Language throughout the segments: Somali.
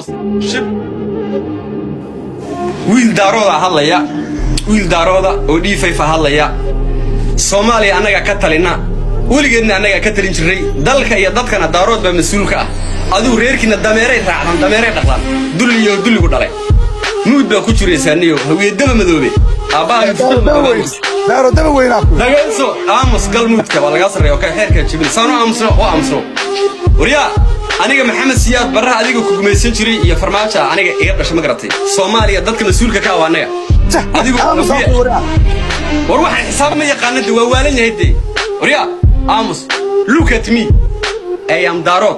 Shib. Wiil Daarooda hadlaya, wiil Daarooda oo D5 hadlaya. Soomaaliya annaga ka talina, weligeedna annaga ka talin jiray. Dalka iyo dadkana Daarood baa mas-uul ka ah. Adigu reerkiina dameeray raacdan, dameeray dhaqdaan, dulliyo dulligu dhalay. Muud baa ku jiraysaaniyo hawiyadaba madoobe Daaro daba weynaa ku dhagayso. Aamus, galmuudka waa lagaa sarreeya oo kale xeerkaa jebin. Saanu aamusno oo aamusno. Waryaa, aniga Maxamed Siyaad Barraha adiga ku gumaysan jiray iyo Farmaajo aniga iga dhashay, ma garatay? Soomaaliya dadka mas-uulka ka ah waa annaga. Adigu war waxaan xisaab ma yaqaana de, waa waalan yahay de. Waryaa, aamus. Look at me, I am Daarood.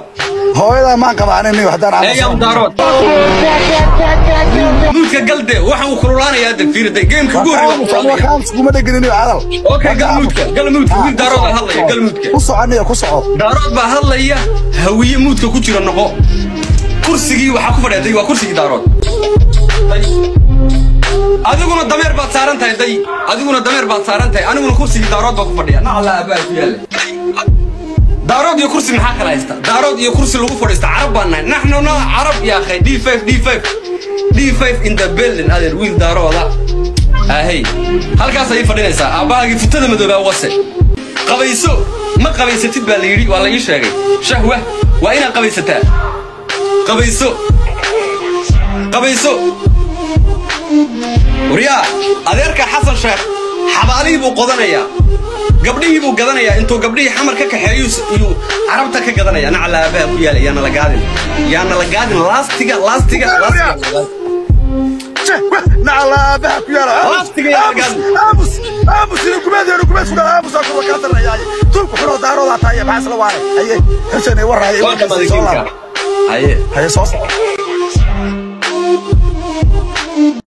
Hooyadaa maan qabaanin haddaan. I am Daarood. Muudka galde, waxaan uu kululaanayaa de, fiirday gameka ugu horreeya. Aamus kuma dhegelin hadal. Okay, galmuudka, galmuudka. Wiil Daarood baa hadlaya, galmuudka. Ku soconaya, ku soco. Daarood baa hadlaya. Hawiye muudka ku jira noqo. Kursigii waxaa ku fadhiya day, waa kursigii Daarood. Adiguna dameer baad saaran tahay day, adiguna dameer baad saaran tahay, aniguna kursigii Daarood baa ku fadhiya. Nacala aabbaha ku yaalla. Daarood iyo kursi maxaa kala haysta? Daarood iyo kursi lagu fadhiista, Carab baan nahay, naxnu na Carab ya akhay. D5, D5, D5 in the building. Adeer, wiil Daarooda ahey halkaas ayay fadhinaysaa. Aabbahaagii futada madoobaa wase. Qabayso, ma qabaysatid baa la yidhi, waa la ii sheegay. Shahwa waa inaad qabaysataa. Qabayso, qabayso. Waryaa, adeerka Xasan Sheekh xabaalihii buu qodanayaa, gabdhihii buu gadanayaa. Intuu gabdhihii Xamar ka kaxeeyo iyuu Carabta ka gadanaya. Nacala aabaha ku yaala. Yaana la gaadin, yaana la gaadin. Laastiga, laastiga, laastiga. Nacala aabaha ku yaala. Laastiga yaa la gaadin. Aamus, aamus, inu gumeed, inu gumeed ku dhala. Aamus aa kuwa kaa sarreeyaay, tulku xunoo Daaroodaa tahay. Maxaa isla waanay? Haye Xuseen, warraay. Waa dhamaaday gameka. Haye. Haye, soo soco.